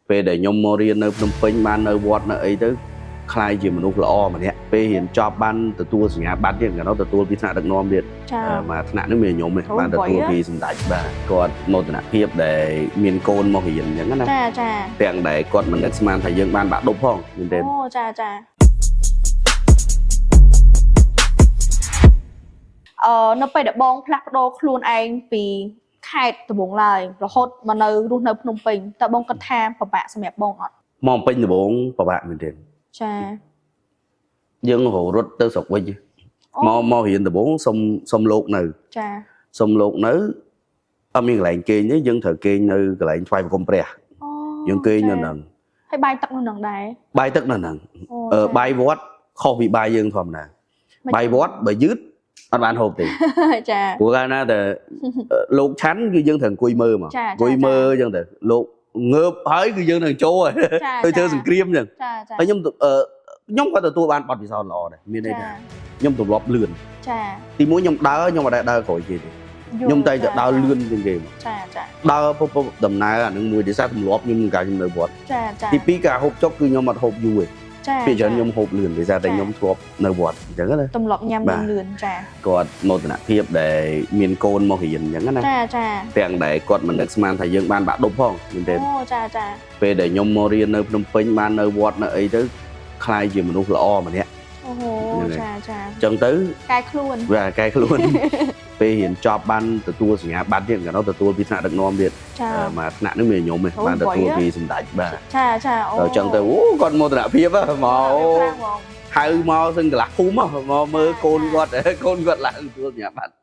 ពេលដែលខ្ញុំមករៀននៅភ្នំពេញបាននៅវត្តនៅអីទៅក្លាយជាមនុស្សល្អម្នាក់ពេលរៀនចប់បានទទួលសញ្ញាបត្រទៀតកាលនោះទទួលពីថ្នាក់ដឹកនាំទៀត ចា មកថ្នាក់នេះមានខ្ញុំទេ អូ បានទទួល វៃហ៎ ពីសម្ដេចបាទគាត់មោទនភាពដែលមានកូនមករៀនអញ្ចឹងណា ចាចា ទាំងដែលគាត់មិននឹកស្មានថាយើងបានបាក់ឌុបផងមែនទេ អូចាចានៅពេលដែលបងផ្លាស់ប្ដូរខ្លួនឯងពីខេត្តដំបូងឡើយរហូតមកនៅរស់នៅភ្នំពេញតើបងគិតថាពិបាកសម្រាប់បងអត់ មកពេញដំបងពិបាកមែនទេ ចា យើងរត់ទៅស្រុកវិញ អូ មកមករៀនដំបងសុំសុំលោកនៅ ចា សុំលោកនៅអត់មានកន្លែងគេងទេយើងត្រូវគេងនៅកន្លែងថ្វាយបង្គំព្រះ អូ យើងគេងនៅហ្នឹង ហើយបាយទឹកនៅហ្នឹងដែរ បាយទឹកនៅហ្នឹង អូ អឺ ចា បាយវត្តខុសពីបាយយើងធម្មតា មិន បាយវត្តបើយឺតអត់បានហូបទេ ចា ព្រោះកាលណាតែលោកឆាន់គឺយើងត្រូវអង្គុយមើលមក ចា អង្គុយមើលអញ្ចឹងទៅលោកងើបហើយគឺយើងនឹងចូលហើយ ចា ទៅធ្វើសង្គ្រាមអញ្ចឹង ចាចា ហើយខ្ញុំខ្ញុំក៏ទទួលបានបទពិសោធន៍ល្អដែរមានន័យថាខ្ញុំទម្លាប់លឿន ចា ទីមួយខ្ញុំដើរខ្ញុំអត់ដែលដើរក្រោយគេទេ យល់ ខ្ញុំតែតែដើរលឿនជាងគេមក ចាចា ដើរពុបពុបដំណើរអានឹងមួយដោយសារទម្លាប់ខ្ញុំកាលខ្ញុំនៅវត្ត ចាចា ទីពីរការហូបចុកគឺខ្ញុំអត់ហូបយូរទេ ចា ពេលច្រើនខ្ញុំហូបលឿនដោយសារតែខ្ញុំធ្លាប់នៅវត្តអញ្ចឹងណា ទម្លាប់ញ៉ាំ បាទ លឿនៗចា គាត់មោទនភាពដែលមានកូនមករៀនអញ្ចឹងណា ចាចា ទាំងដែលគាត់មិននឹកស្មានថាយើងបានបាក់ឌុបផងមែនទេ អូចាចា ពេលដែលខ្ញុំមករៀននៅភ្នំពេញបាននៅវត្តនៅអីទៅក្លាយជាមនុស្សល្អម្នាក់ អូហូ ហ្នឹងហើយ ចាចា អញ្ចឹងទៅ កែខ្លួន វាកែខ្លួន ពេលរៀនចប់បានទទួលសញ្ញាបត្រទៀតកាលនោះទទួលពីថ្នាក់ដឹកនាំទៀត ចា មកថ្នាក់នេះមានខ្ញុំទេ អូ បានទទួល វៃហ៎ ពីសម្ដេចបាទ ចាចាអូ ដល់អញ្ចឹងទៅអូគាត់មោទនភាពហ៎មក អូខ្លាំងហ្មង ហៅមកសឹងកន្លះភូមិហ៎មកមើលកូនគាត់ កូនគាត់ឡើងទទួលសញ្ញាបត្រ